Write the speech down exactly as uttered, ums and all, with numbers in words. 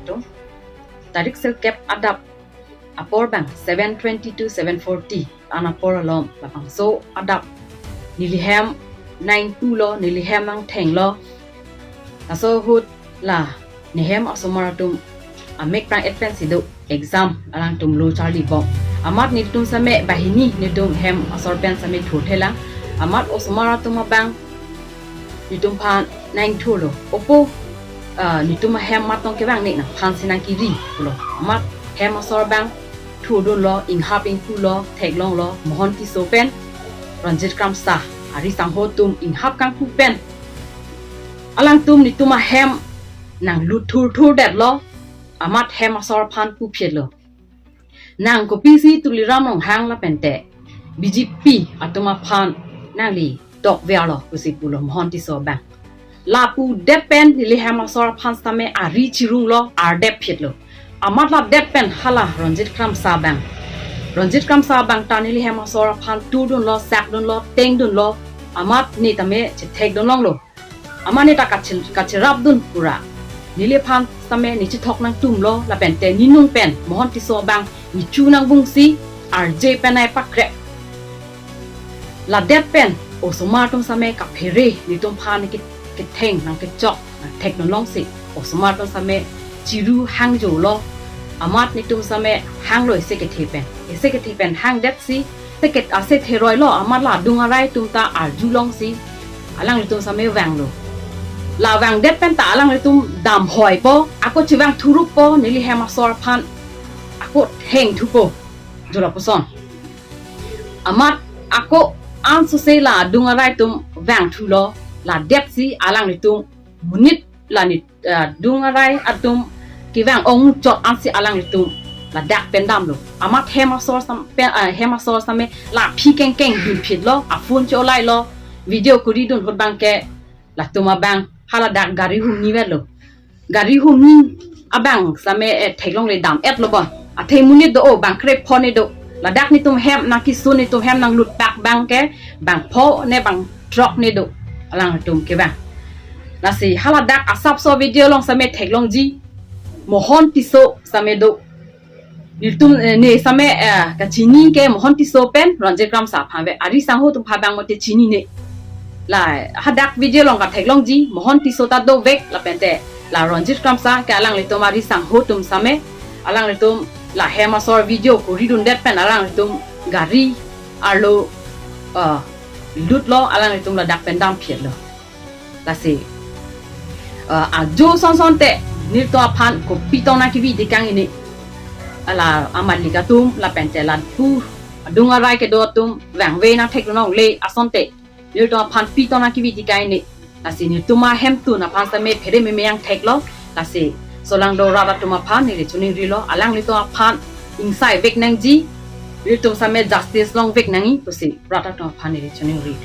atum, tarik sirkep adap apor abang seven twenty to seven forty an apor alom labangso adap neli hem nangthulo, neli hem nangthenglo. Laso ahut la nehem asomar atum amek prang-et pensi do exam, alangtum lo charlibom. Amat netum same banghini netum hem asor pen same thurthelang. Amat osomar atum abang netum aphan nangthulo. Opo, ah, netum ahem mat tong kevang ne nangphan si nangkiri pulo. Amat hem asor abang thurdunlo, inghap ingpulo, theklonglo, Mohon Tisso pen Ranjit Kramsa, ari sangho atum inghap kangpu pen alangtum netum ahem nanglut thurthurdetlo. Amat hem asor aphan puphitlo, nang kopisi Tuliram Ronghang lapente B J P atum aphan nangli tokverlo pusi pulo Mohon Tisso abang. Lapu det pen neli hem asor aphan same ari chirunglo, ardet phitlo. Amat la det pen hala Ranjit Kramsa abang, Ranjit Kramsa abang ta neli hem asor aphan thurdunlo, sakdunlo, tengdunlo. Amat ne tame chethekdunlonglo. Amat ne ta kachil-, kachirapdun pura. Neliphan same ne chethok nangtumlo, lapente ne nung pen Mohon Tisso abang ne chu nangbungsi arje pen ai pakrek. La det pen osomar atum same kaphere netum aphan ke-, ketheng nangkechok nangthekdunlongsi osomar atum same chiru hangjolo. Amat netum same hanglo ese kethe pen. Ese kethe pen hangdetsi, seket ase theroilo, amat la adung arai atum ta arjulongsi alanglitum same vanglo. La vangdet pen ta alanglitum damhoipo, ako chevang thuruppo, neli hem asor aphan ako thengthupo, jo lapuson. Amat ako ansose la adung arai atum vangthulo, la detsi alanglitum monit la ne, ah, adung arai atum kevang ongchot ansi alanglitum ladak pen damlo. Amat hem asor sam-, pen, ah, hem asor same la aphi kengkeng dunphitlo, aphone cholailo, video kuridun ahut abangke latum abang haladak gari humni vetlo. Gari humni abang same, eh, theklongle dam-etlo bon. Athe monit do, o bang krep phone do. Ladak netum hem nangkisun, netum hem nanglut pak abangke bang pho ne bang throk ne do, alangtum kevang. Lasi haladak asapso video along same theklongji Mohon Tisso same do. Netum, eh, ne same, eh, kachini ke Mohon Tisso pen Ranjit Kramsa aphan ave. Ari sangho atum aphan abang mate chinine. La hadak video along katheklongji Mohon Tisso ta dovek, lapente la Ranjit Kramsa ke alanglitum ari sangho atum same, alanglitum la hem asor video kuridundet pen alanglitum gari arlo, ah, lutlo, alanglitum ladak pen damphitlo. Lasi, ah, ajo son sonte nelitum aphan kopi tong nangkevi tekang ini. Ala amat lika atum lapente lapu adung arai kedo atum vangve nangthekdunlongle asonte nelitum aphan pi tong nangkevi tekang ini. Lasi netum ahemtun aphan same phere meme nangtheklo. Lasi solangdo rat atum aphan neli choningrilo, alanglitum aphan ingsai vek nangji, nelitum same justice long vek nangji pusi rat atum aphan neli choningri.